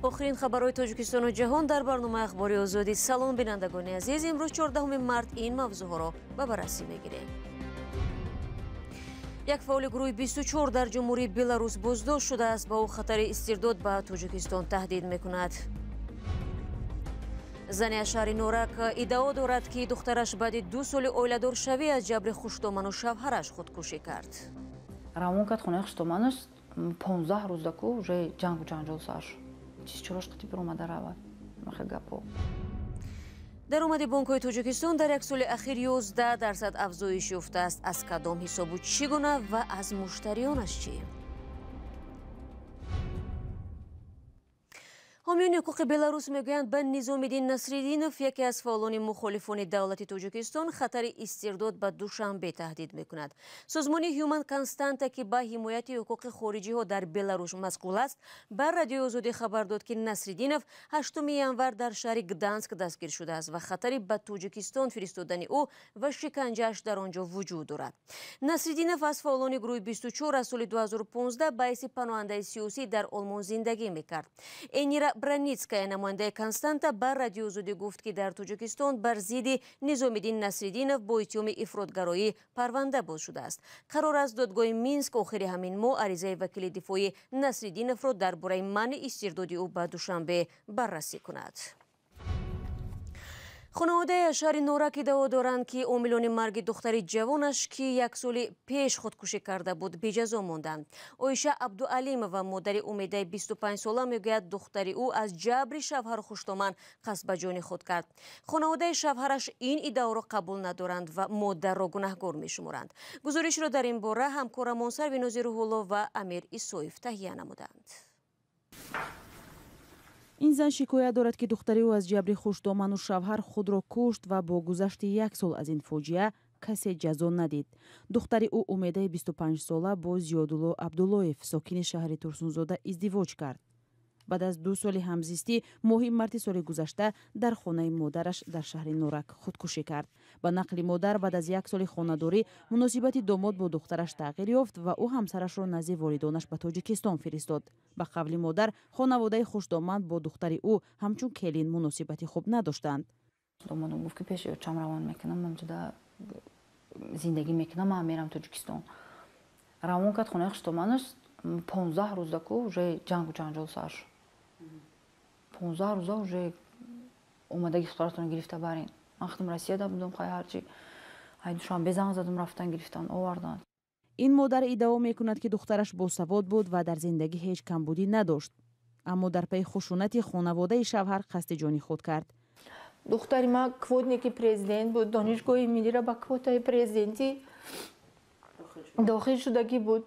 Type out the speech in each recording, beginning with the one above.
Охирин хабарҳои Тоҷикистону ҷаҳон дар барномаи Ахбори Озодӣ. Салом, бинандагони азиз. Имрӯз 14 март ин мавзӯъҳоро ба баррасӣ мегирем. Як фаъоли гурӯҳи 24 дар Ҷумҳурии Беларус боздошт шудааст. Ба ӯ хатари истирдод ба Тоҷикистон таҳдид мекунад. Зане аз шаҳри Норак иддао дорад, ки духтараш баъди 2 соли оиладоршавӣ аз ҷабри хуштоману шавҳараш худкушӣ кард. Равон кард хонаи хуштоманаш, 15 рӯздаку уже ҷангу ҷанҷол сар шуд. Чиз чорош қати биромада равад. Махе гапо. Даромади бонкҳои Тоҷикистон дар як соли ахир 11% афзоиш ёфтааст. Аз кадом ҳисобу чӣ гуна ва аз муштариёнаш чӣ? Ҳомиёни ҳуқуқи Беларус мегӯянд, ба Низомиддин Насриддинов, яке аз фаъолони мухолифони давлати Тоҷикистон, хатари истирдод ба Душанбе таҳдид мекунад. Созмони Human Constanta, ки ба ҳимояти ҳуқуқи хориҷиҳо дар Беларус масъул аст, ба Радиои Озодӣ хабар дод, ки Насриддинов 8 январ дар шаҳри Гданск дастгир шудааст ва хатари ба Тоҷикистон фиристодани ӯ ва шиканҷааш дар он ҷо вуҷуд дорад. Насриддинов аз фаъолони гурӯҳи 24 аз соли 2015 ба ҳайси паноҳандаи сиёсӣ дар Олмон зиндагӣ мекард. Энира Браницкая, намояндаи Константа, ба Радиои Озодӣ гуфт, ки дар Тоҷикистон бар зидди Низомиддин Насриддинов бо иттиҳоми ифротгароӣ парванда боз шудааст. Қарор аст додгоҳи Минск охири ҳамин моҳ аризаи вакили дифоии Насриддиновро дар бораи манъи истирдоди ӯ ба Душанбе баррасӣ кунад. Хонаводаи аз шаҳри Норак иддао доранд, ки омилони марги духтари ҷавонаш, ки як соли пеш худкушӣ карда буд, беҷазо монданд. Оиша Абдуалимова, модари Умедаи 25сола, мегӯяд, духтари ӯ аз ҷабри шавҳару хуштоман қасд ба ҷони худ кард. Хонаводаи шавҳараш ин иддаоро қабул надоранд ва модарро гунаҳгор мешуморанд. Гузоришро дар ин бора ҳамкорамон Сарвинози Рӯҳулло ва Амир Исоев таҳия намуданд. Ин зан шикоят дорад, ки духтари ӯ аз ҷабри хуштоману шавҳар худро кушт ва бо гузашти як сол аз ин фоҷиа касе ҷазо надид. Духтари ӯ Умедаи 25сола бо Зиёдулло Абдуллоев, сокини шаҳри Турсунзода, издивоҷ кард. Баъд аз 2 соли ҳамзистӣ моҳи марти соли гузашта дар хонаи модараш дар шаҳри Норак худкушӣ кард. Ба нақли модар, баъд аз як соли хонадорӣ муносибати домод бо духтараш тағйир ёфт ва ӯ ҳамсарашро назди волидонаш ба Тоҷикистон фиристод. Ба қавли модар, хонаводаи хушдоманд бо духтари ӯ ҳамчун келин муносибати хуб надоштанд. Домодам гуфт, ки пеши очам равон мекунам, ман ҷуда зиндагӣ мекунам, ман мерам Тоҷикистон. Равон кард хонаи хуштоманаш, 15 рӯздаку уже ҷангу ҷанҷол сар шуд. 15 рӯза уже омадаги духтаратонро гирифта барин. Ман худам Россияда будам, хай ҳарчи ай Душанбе занг задам, рафтан гирифтан овардан. Ин модар иддао мекунад, ки духтараш босавод буд ва дар зиндагӣ ҳеҷ камбудӣ надошт, аммо дар пайи хушунати хонаводаи шавҳар қасди ҷони худ кард. Духтари ман квотники президент буд, донишгоҳи миллиро ба квотаи президентӣ дохил шудагӣ буд.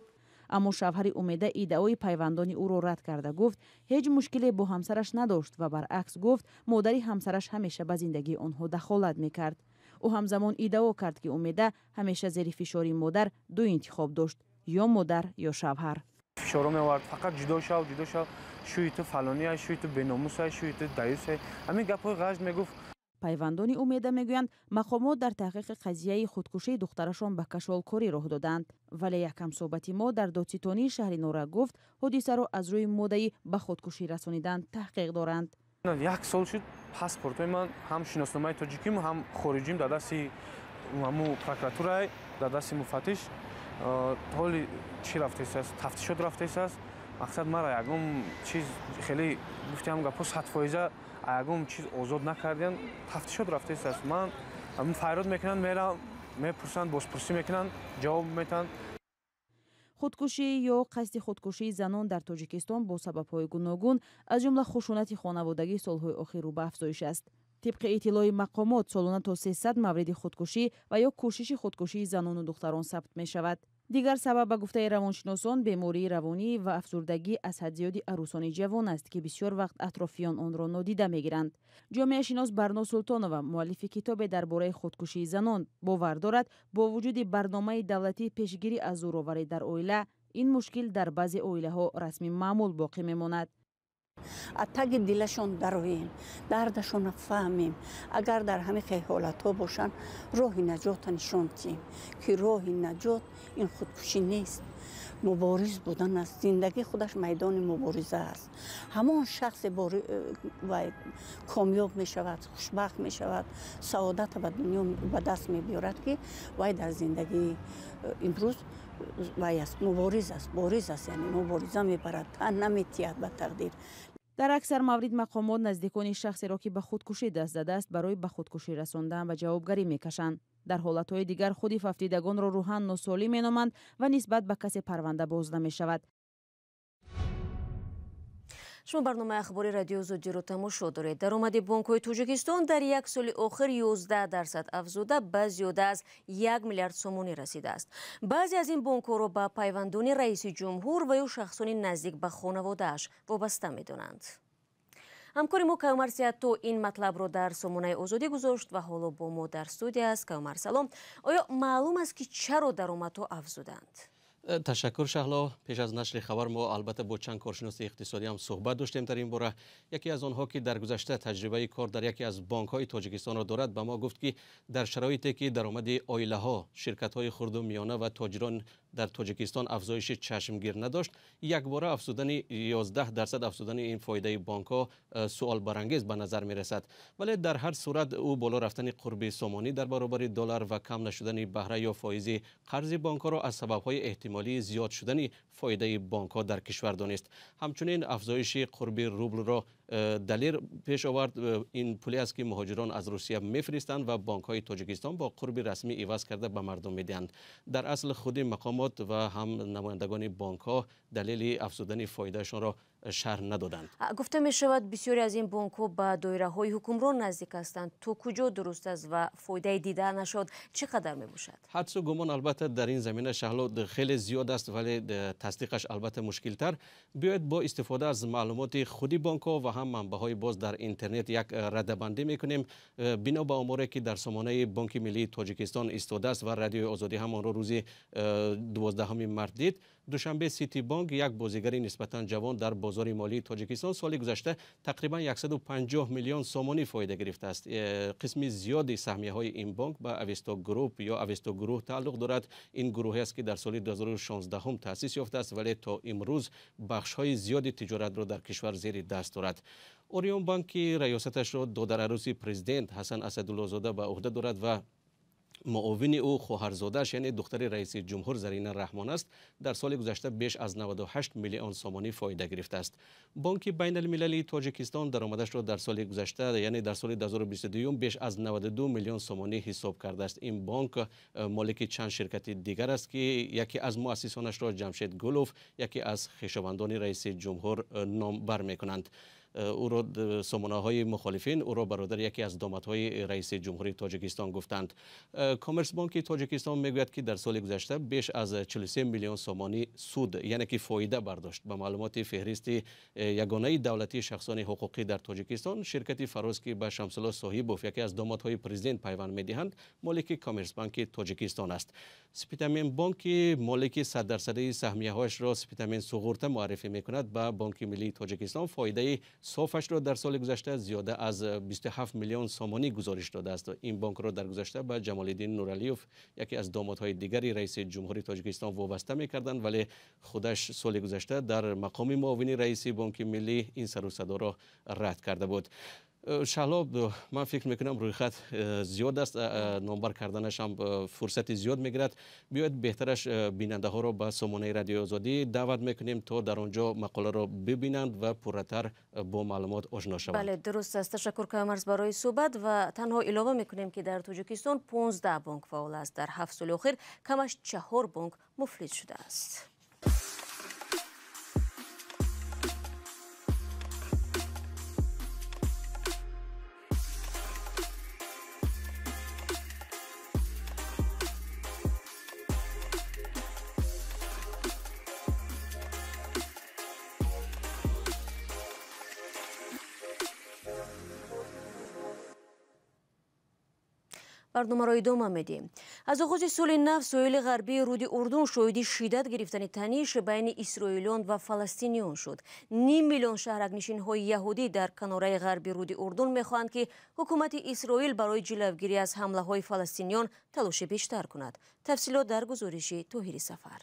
Аммо шавҳари Умеда иддаои пайвандони ӯро рад карда гуфт, ҳеҷ мушкиле бо ҳамсараш надошт ва баръакс гуфт, модари ҳамсараш ҳамеша ба зиндагии онҳо дахолат мекард. Ӯ ҳамзамон иддао кард, ки Умеда ҳамеша зери фишори модар ду интихоб дошт: ё модар, ё шавҳар. Фишоро меовард, фақат ҷудо шав, ҷудо шав, шӯи ту фалония, шӯи ту беномуса, шӯи ту даюса. Ҳамин гапҳои ғажд мегуфт. Пайвандони Умеда мегӯянд, мақомот дар таҳқиқи қазияи худкушии духтарашон ба кашолкорӣ роҳ доданд. Вале як ҳамсӯҳбати мо дар додситонии шаҳри Норак гуфт, ҳодисаро аз рӯи моддаи ба худкушӣ расонидан таҳқиқ доранд. Як сол шуд, паспортҳои ман, ҳам шиносномаи тоҷиким, ҳам хориҷим дар дасти ҳаму прокуратурай, дар дасти муфаттиш. Ҳоли чӣ рафтааст, тафтишот рафтааст. Мақсад мара ягон чиз хеле гуфтиам гапҳо 100% ягон чиз озод накардиан, тафтишот рафтааст. Ман файрод мекунанд, мерам, мепурсанд, бозпурсӣ мекунанд, ҷавоб метаҳанд. Худкушӣ ё қасди худкушии занон дар Тоҷикистон бо сабабҳои гуногун, аз ҷумла хушунати хонаводагӣ, солҳои охир рӯ ба афзоиш аст. Тибқи иттилои мақомот, солона то 300 мавриди худкушӣ ва ё кӯшиши худкушии занону духтарон сабт мешавад. Дигар сабаб, ба гуфтаи равоншиносон, бемории равонӣ ва афсурдагӣ аз ҳад зиёди арӯсони ҷавон аст, ки бисёр вақт атрофиён онро нодида мегиранд. Ҷомеашинос Барно Султонова, муаллифи китобе дар бораи худкушии занон, бовар дорад, бо вуҷуди барномаи давлатии пешгирӣ аз зӯроварӣ дар оила, ин мушкил дар баъзе оилаҳо расми маъмул боқӣ мемонад. Аз таги дилашон дароем, дардашонро фаҳмем. Агар дар ҳамин хел ҳолатҳо бошанд, роҳи наҷотро нишон диҳем, ки роҳи наҷот ин худкушӣ нест, мубориз будан аст. Зиндагӣ худаш майдони мубориза аст. Ҳамон шахсе комёб мешавад, хушбахт мешавад, саодатро ба дунё ба даст мебиёрад, ки вай дар зиндагии имрӯз вай аст, мубориз аст, бориз аст, яъне мубориза мебарад, тан наметиҳад ба тақдир. Дар аксар маврид мақомот наздикони шахсеро, ки ба худкушӣ даст задааст, барои ба худкушӣ расондан ба ҷавобгарӣ мекашанд. Дар ҳолатҳои дигар худи фавтидагонро рӯҳан носолим меноманд ва нисбат ба касе парванда боз намешавад. Шумо барномаи ахбори Радиои Озодиро тамошо доред. Даромади бонкҳои Тоҷикистон дар як соли охир 11% афзуда ба зиёда аз 1 миллиард сомонӣ расидааст. Баъзе аз ин бонкҳоро ба пайвандони раиси ҷумҳур ва ё шахсони наздик ба хонаводааш вобаста медонанд. Ҳамкори мо Каюмар Сиятто ин матлабро дар сомонаи Озодӣ гузошт ва ҳоло бо мо дар студия аст. Каюмар, салом. Оё маълум аст, ки чаро даромадҳо афзуданд? Ташаккур, Шаҳло. Пеш аз нашри хабар мо албатта бо чанд коршиноси иқтисодӣ ҳам суҳбат доштем дар ин бора. Яке аз онҳо, ки дар гузашта таҷрибаи кор дар яке аз бонкҳои Тоҷикистонро дорад, ба мо гуфт, ки дар шароите ки даромади оилаҳо, ширкатҳои хурду миёна ва тоҷирон дар Тоҷикистон афзоиши чашмгир надошт, якбора афзудани 11% афзудани ин фоидаи бонкҳо суолбарангез ба назар мерасад. Вале дар ҳар сурат ӯ боло рафтани қурби сомонӣ дар баробари доллар ва кам нашудани баҳра ё фоизи қарзи бонкҳоро аз сабабҳои эҳтимолии зиёд шудани фоидаи бонкҳо дар кишвар донист. Ҳамчунин афзоиши қурби рублро далел пеш овард. Ин пуле аст, ки муҳоҷирон аз Русия мефиристанд ва бонкҳои Тоҷикистон бо қурби расмӣ иваз карда ба мардум медиҳанд. Дар асл худи мақомот ва ҳам намояндагони бонкҳо далели афзудани фоидаашонро шарҳ надоданд. Гуфта мешавад, бисёре аз ин бонкҳо ба доираҳои ҳукмрон наздик ҳастанд. То куҷо дуруст аст ва фоидаи дида нашуд чӣ қадар мебошад? Ҳадсу гумон албатта дар ин замина, Шаҳло, хеле зиёд аст, вале тасдиқаш албатта мушкилтар. Биёед бо истифода аз маълумоти худи бонкҳо ва ҳам манбаъҳои боз дар интернет як радабандӣ мекунем. Бино ба оморе, ки дар сомонаи Бонки Миллии Тоҷикистон истодааст ва Радиои Озодӣ ҳам онро рӯзи 12 март дид, Душанбе Сити Бонк, як бозигари нисбатан ҷавон дар бозори молии Тоҷикистон, соли гузашта тақрибан 150 миллион сомонӣ фоида гирифтааст. Қисми зиёди саҳмияҳои ин бонк ба Авесто Груп ё Авесто гурӯҳ тааллуқ дорад. Ин гурӯҳе аст, ки дар соли 2016 таъсис ёфтааст, вале то имрӯз бахшҳои зиёди тиҷоратро дар кишвар зери даст дорад. Орион Банк, ки раёсаташро додарарӯси президент Ҳасан Асадуллозода ба ӯҳда дорад ва муовини ӯ хоҳарзодааш, яъне духтари раиси ҷумҳур Зарина Раҳмон аст, дар соли гузашта беш аз 98 миллион сомонӣ фоида гирифтааст. Бонки Байналмилалии Тоҷикистон даромадашро дар соли гузашта, яъне дар соли 2022, беш аз 92 миллион сомонӣ ҳисоб кардааст. Ин бонк молики чанд ширкати дигар аст, ки яке аз муассисонашро Ҷамшед Гулов, яке аз хешовандони раиси ҷумҳур, номбар мекунанд. Ӯро сомонаҳои мухолифин ӯро бародари яке аз домадҳои раиси ҷумҳурии Тоҷикистон гуфтанд. Коммерсбонки Тоҷикистон мегӯяд, ки дар соли гузашта беш аз 43 миллион сомонӣ суд, яъне ки фоида бардошт. Ба маълумоти феҳристи ягонаи давлатии шахсони ҳуқуқӣ дар Тоҷикистон, ширкати Фароз, ки ба Шамсулло Соҳибов, яке аз домадҳои президент, пайванд медиҳанд, молики Коммерсбанки Тоҷикистон аст. Спитамен Бонк, ки молики 100% саҳмияҳояшро Спитамен Суғурта муаррифӣ мекунад, ба Бонки Миллии Тоҷикистон фоидаи софашро дар соли гузашта зиёда аз 27 миллион сомонӣ гузориш додааст. Ин бонкро дар гузашта ба Ҷамолиддин Нуралиев, яке аз домодҳои дигари раиси ҷумҳурии Тоҷикистон, вобаста мекарданд, вале худаш соли гузашта дар мақоми муовини раиси Бонки Миллӣ ин сару садоро рад карда буд. Шаҳло, ман фикр мекунам, рӯйхат зиёд аст, номбар карданаш ҳам фурсати зиёд мегирад. Биёед, беҳтараш бинандаҳоро ба сомонаи Радиои Озодӣ даъват мекунем, то дар он ҷо мақоларо бибинанд ва пурратар бо маълумот ошно шаванд. Бале, дуруст аст. Ташаккур, Каюмарз, барои суҳбат ва танҳо илова мекунем, ки дар Тоҷикистон 15 бонк фаъол аст. Дар 7 соли охир камаш 4 бонк муфлис шудааст. Барномаро идома медиҳем. Аз оғози соли нав соҳили ғарбии руди Урдун шоҳиди шиддат гирифтани таниш байни исроилиён ва фаластиниён шуд. Ним миллион шаҳракнишинҳои яҳудӣ дар канораи ғарби руди Урдун мехоҳанд, ки ҳукумати Исроил барои ҷилавгирӣ аз ҳамлаҳои фаластиниён талоши бештар кунад. Тафсилот дар гузориши Тоҳири Сафар.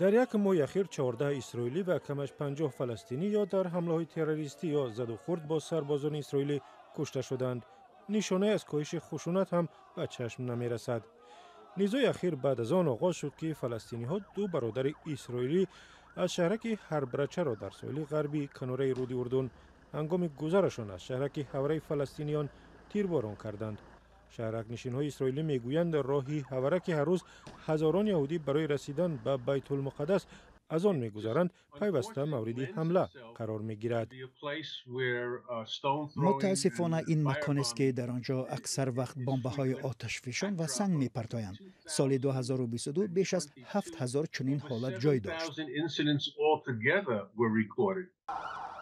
Дар як моҳи ахир 14 исроилӣ ва камаш 50 фаластинӣ ё дар ҳамлаҳои террористӣ ё задухӯрд бо сарбозони исроилӣ кушта шуданд. Нишонае аз коҳиши хушунат ҳам ба чашм намерасад. Низои ахир баъд аз он оғоз шуд, ки фаластиниҳо ду бародари исроилӣ аз шаҳраки Ҳарбрачаро дар соҳили ғарбии канораи руди Урдун ҳангоми гузарашон аз шаҳраки Ҳавраи фаластиниён тирборон карданд. Шаҳракнишинҳои исроилӣ мегӯянд, роҳи Ҳавра, ки ҳар рӯз ҳазорон яҳудӣ барои расидан ба Байтулмуқаддас аз он мегузаранд, пайваста мавриди ҳамла қарор мегирад. Мутаассифона, ин маконест, ки дар он ҷо аксар вақт бомбаҳои оташфишон ва санг мепартоянд. Соли 2022 беш аз 7000 чунин ҳолат ҷой дошт.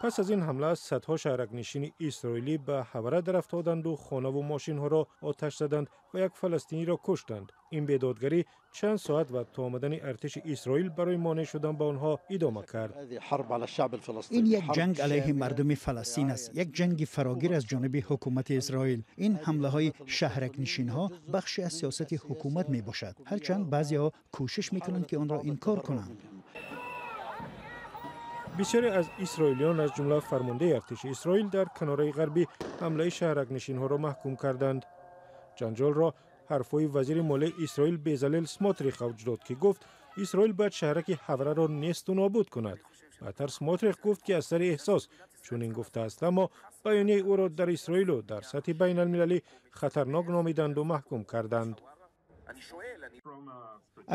Пас аз ин ҳамла садҳо шаҳракнишини исроилӣ ба Ҳавра дарафтоданду хонаву мошинҳоро оташ заданд ва як фаластиниро куштанд. Ин бедодгарӣ чанд соат ва то омадани артиши Исроил барои монеъ шудан ба онҳо идома кард. Ин як ҷанг алайҳи мардуми Фаластин аст, як ҷанги фарогир аз ҷониби ҳукумати Исроил. Ин ҳамлаҳои шаҳракнишинҳо бахше аз сиёсати ҳукумат мебошад, ҳарчанд баъзеҳо кӯшиш мекунанд, ки онро инкор кунанд. Бисёре аз исроилиён, аз ҷумла фармондаи артиши Исроил, дар канораи ғарбӣ ҳамлаи шаҳракнишинҳоро маҳкум карданд. Ҷанҷолро ҳарфҳои вазири молияи Исроил Безалел Смотрих авҷ дод, ки гуфт, Исроил бояд шаҳраки Ҳавраро несту нобуд кунад. Баъдтар Смотрих гуфт, ки аз сари эҳсос чунин гуфтааст, аммо баёнияи ӯро дар Исроилу дар сатҳи байналмилалӣ хатарнок номиданду маҳкум карданд.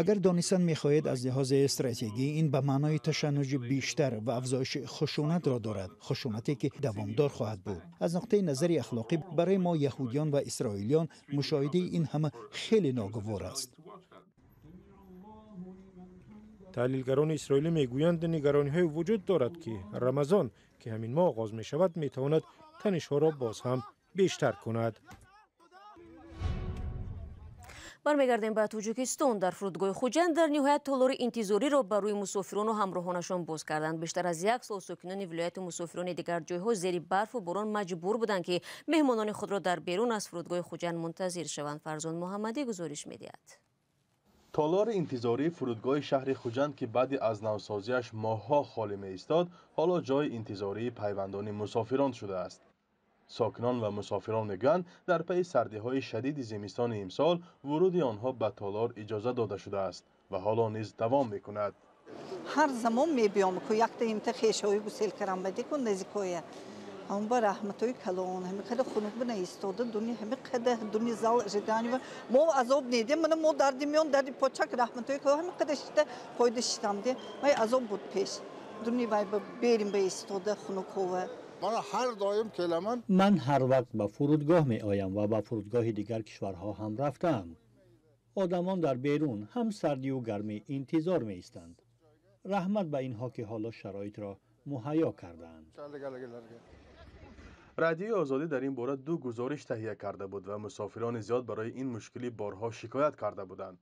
Агар донистан мехоҳед, аз лиҳози стратегӣ ин ба маънои ташаннуҷи бештар ва афзоиши хушунатро дорад, хушунате ки давомдор хоҳад буд. Аз нуқтаи назари ахлоқӣ барои мо, яҳудиён ва исроилиён, мушоҳидаи ин ҳама хеле ногувор аст. Таҳлилгарони исроилӣ мегӯянд, нигарониҳое вуҷуд дорад, ки Рамазон, ки ҳамин моҳ оғоз мешавад, метавонад танишҳоро боз ҳам бештар кунад. Бармегардем ба Тоҷикистон. Дар фурудгоҳи Хуҷанд дар ниҳоят толори интизориро барои мусофирону ҳамроҳонашон боз карданд. Бештар аз як сол сокинони вилояту мусофирони дигар ҷойҳо зери барфу борон маҷбур буданд, ки меҳмонони худро дар берун аз фурудгоҳи Хуҷанд мунтазир шаванд. Фарзон Муҳаммадӣ гузориш медиҳад. Толори интизории фурудгоҳи шаҳри Хуҷанд, ки баъди аз навсозиаш моҳҳо холӣ меистод, ҳоло ҷои интизории пайвандони мусофирон шудааст. Сокинон ва мусофирон мегӯянд, дар пайи сардиҳои шадиди зимистони имсол вуруди онҳо ба толор иҷоза дода шудааст ва ҳоло низ давом мекунад. Ҳар замон мебиём ку якта имта хешҳои гусел карам бади ку наздикоя. Ҳам ба раҳматои калон, ҳами қадар хунук бина истода, дуни ҳами қадар дуни зал ожидания. Мо азоб недем, мана мо дарди миён, дарди почак, раҳматои калон, ҳами қадар шита пойда шитам де. Вай азоб буд пеш. Дуни вай ба берим ба истода хунукова. Ман ҳар вақт ба фурудгоҳ меоям ва ба фурудгоҳи дигар кишварҳо ҳам рафтаам. Одамон дар берун ҳам сардию гармӣ интизор меистанд. Раҳмат ба инҳо, ки ҳоло шароитро муҳайё кардаанд. Радиои Озодӣ дар ин бора ду гузориш таҳия карда буд ва мусофирони зиёд барои ин мушкилӣ борҳо шикоят карда буданд.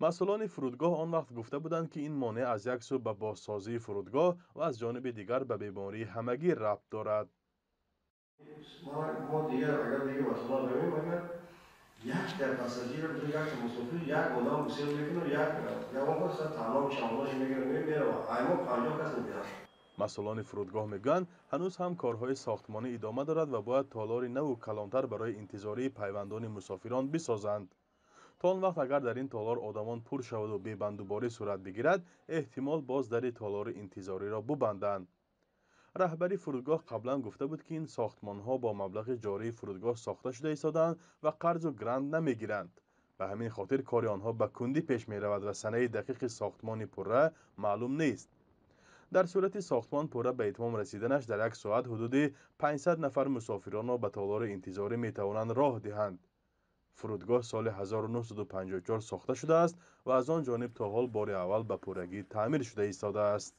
Масъулони фурудгоҳ он вақт гуфта буданд, ки ин монеъ аз як сӯ ба бозсозии фурудгоҳ ва аз ҷониби дигар ба бемории ҳамагӣ рабт дорад. Мо дигар агар дига масъулон равем, агар якта пассажир, якта мусофир, як одам гусел мекунад, як ягон кас таълом чамонош мегирад, меравад. Ай мо 50 кас мебиҳад. Масъулони фурудгоҳ мегӯянд, ҳанӯз ҳам корҳои сохтмонӣ идома дорад ва бояд толори наву калонтар барои интизории пайвандони мусофирон бисозанд. То он вақт, агар дар ин толор одамон пур шаваду бебандуборӣ сурат бигирад, эҳтимол боз дари толори интизориро бубанданд. Раҳбари фурудгоҳ қаблан гуфта буд, ки ин сохтмонҳо бо маблағи ҷории фурудгоҳ сохта шуда истодаанд ва қарзу грант намегиранд. Ба ҳамин хотир кори онҳо ба кундӣ пеш меравад ва санаи дақиқи сохтмони пурра маълум нест. Дар сурати сохтмон пурра ба итмом расиданаш, дар як соат ҳудуди 500 нафар мусофиронро ба толори интизорӣ метавонанд роҳ диҳанд. Фурудгоҳ соли 1954 сохта шудааст ва аз он ҷониб то ҳол бори аввал ба пуррагӣ таъмир шуда истодааст.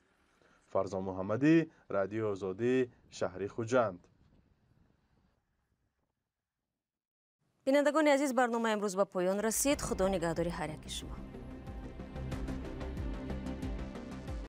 Фарзон Муҳаммадӣ, Радиои Озодӣ, шаҳри Хуҷанд. Бинандагони азиз, барномаи имрӯз ба поён расид. Худо нигаҳдори ҳар яки шумо.